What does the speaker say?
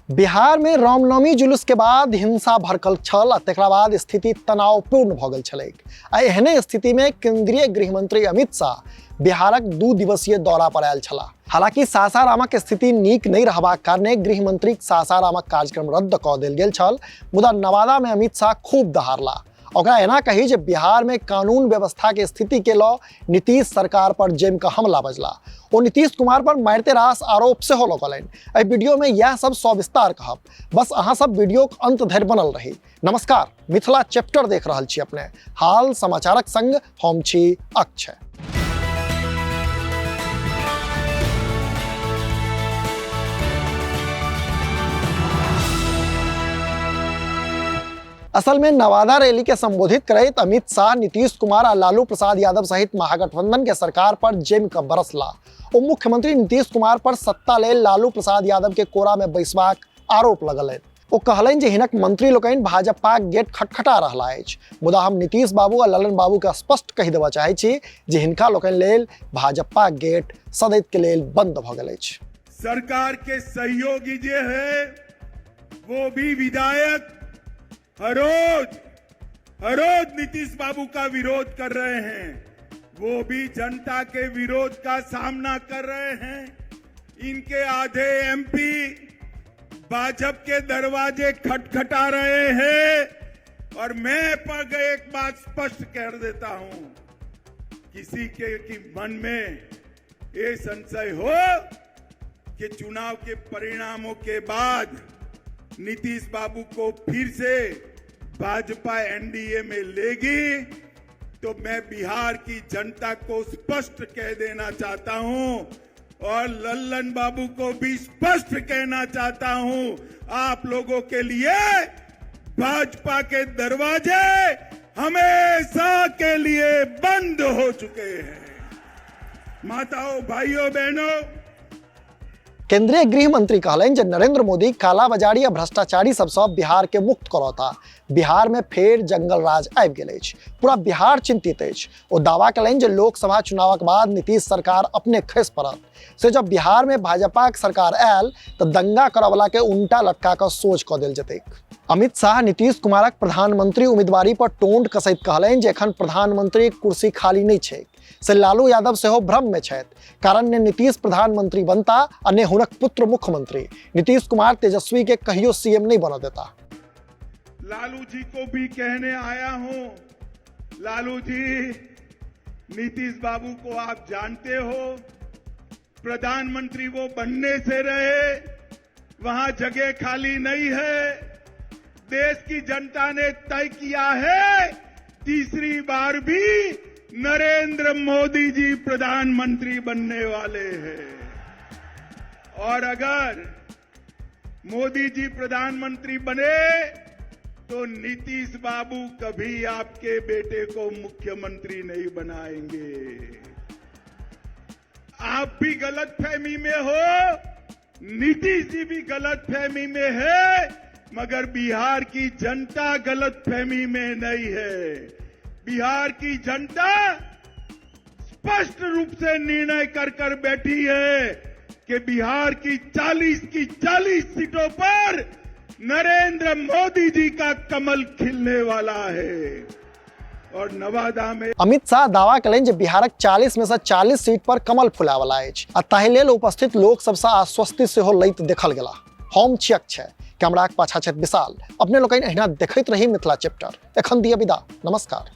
बिहार में रामनवमी जुलूस के बाद हिंसा भड़कल छल आ तकरा बाद स्थिति तनावपूर्ण भऽ गेल छलैक। आ एहने स्थिति में केंद्रीय गृहमंत्री अमित शाह बिहारक 2 दिवसीय दौरा पर आयल छलाह। हालांकि सासारामक स्थिति नीक नहि रहबाक कारणे गृहमंत्रीक सासारामक कार्यक्रम रद्द कऽ देल गेल छल, मुदा नवादा में अमित शाह खूब दहाड़ला। ओकरा एना कही जे बिहार में कानून व्यवस्था के स्थिति के लऽ नीतीश सरकार पर जमि कऽ हमला बजला। ओ नीतीश कुमार पर मारिते रास आरोप सेहो लगौलनि। एहि वीडियो में यह सब सविस्तार कहब, बस अहाँ सब वीडियो के अंत धरि बनल रही। नमस्कार, मिथिला चैप्टर देख रहल छी अपने। हाल समाचारक संग हम छी अक्षय। असल में नवादा रैली के संबोधित करैत अमित शाह नीतीश कुमार आ लालू प्रसाद यादव सहित महागठबंधन के सरकार पर जमि कऽ बरसला। ओ मुख्यमंत्री नीतीश कुमार पर सत्ता लेल लालू प्रसाद यादव के कोरा में बैसबाक आरोप लगलनि। ओ कहलनि जे हिनक मंत्री लोकनि भाजपाक गेट खटखटा रहला अछि, मुदा हम नीतीश बाबू आ ललन बाबू के स्पष्ट कहि देबऽ चाहै छी जे हिनका लोकनि लेल भाजपा गेट सदैत के लेल बंद भऽ गेल अछि। सरकार के सहयोगी जे है वो भी विधायक हर रोज नीतीश बाबू का विरोध कर रहे हैं, वो भी जनता के विरोध का सामना कर रहे हैं। इनके आधे एमपी भाजपा के दरवाजे खटखटा रहे हैं। और मैं पर एक बात स्पष्ट कर देता हूं, किसी के की मन में ये संशय हो कि चुनाव के परिणामों के बाद नीतीश बाबू को फिर से भाजपा एनडीए में लेगी, तो मैं बिहार की जनता को स्पष्ट कह देना चाहता हूं और लल्लन बाबू को भी स्पष्ट कहना चाहता हूं, आप लोगों के लिए भाजपा के दरवाजे हमेशा के लिए बंद हो चुके हैं। माताओं, भाइयों, बहनों, केंद्रीय गृह मंत्री कहलनि जे नरेंद्र मोदी कालाबाजारी आ भ्रष्टाचारी सबसँ बिहार के मुक्त करौता। बिहार में फेर जंगल राज आबि गेल अछि, पूरा बिहार चिंतित अछि। ओ दावा कयलनि जे लोकसभा चुनावक बाद नीतीश सरकार अपने खसि पड़त। से जब बिहार में भाजपाक सरकार आयल तऽ दंगा करऽवला के उनटा लटका कऽ सोझ कऽ देल जेतैक। अमित शाह नीतीश कुमारक प्रधानमंत्री उम्मीदवारी पर टोंट कसैत कहलनि जे एखन प्रधानमंत्री कुर्सी खाली नहि छैक। से लालू यादव सेहो भ्रम में छथि, कारण ने नीतीश प्रधानमंत्री बनता आ ने हुनक पुत्र मुख्यमंत्री। नीतीश कुमार तेजस्वी के कहियो सीएम नहीं बना देता। लालू जी को भी कहने आया हूं, लालू जी नीतीश बाबू को आप जानते हो, प्रधानमंत्री वो बनने से रहे, वहां जगह खाली नहीं है। देश की जनता ने तय किया है, तीसरी बार भी नरेंद्र मोदी जी प्रधानमंत्री बनने वाले हैं। और अगर मोदी जी प्रधानमंत्री बने तो नीतीश बाबू कभी आपके बेटे को मुख्यमंत्री नहीं बनाएंगे। आप भी गलतफहमी में हो, नीतीश जी भी गलतफहमी में है, मगर बिहार की जनता गलतफहमी में नहीं है। बिहार की जनता स्पष्ट रूप से निर्णय कर कर बैठी है कि बिहार की 40 की 40 सीटों पर नरेंद्र मोदी जी का कमल खिलने वाला है। और नवादा में अमित शाह दावा कयलनि जे बिहारक 40 में से 40 सीट पर कमल फुलावला अछि आ ताहि लेल उपस्थित लोक सबसँ आश्वस्ति सेहो लैत देखल गेला। हम छी अक्षय, कैमराक पाछा छथि विशाल। अपने लोकनि एहिना देखैत रही मिथिला चैप्टर। एखन दिअ विदा, नमस्कार।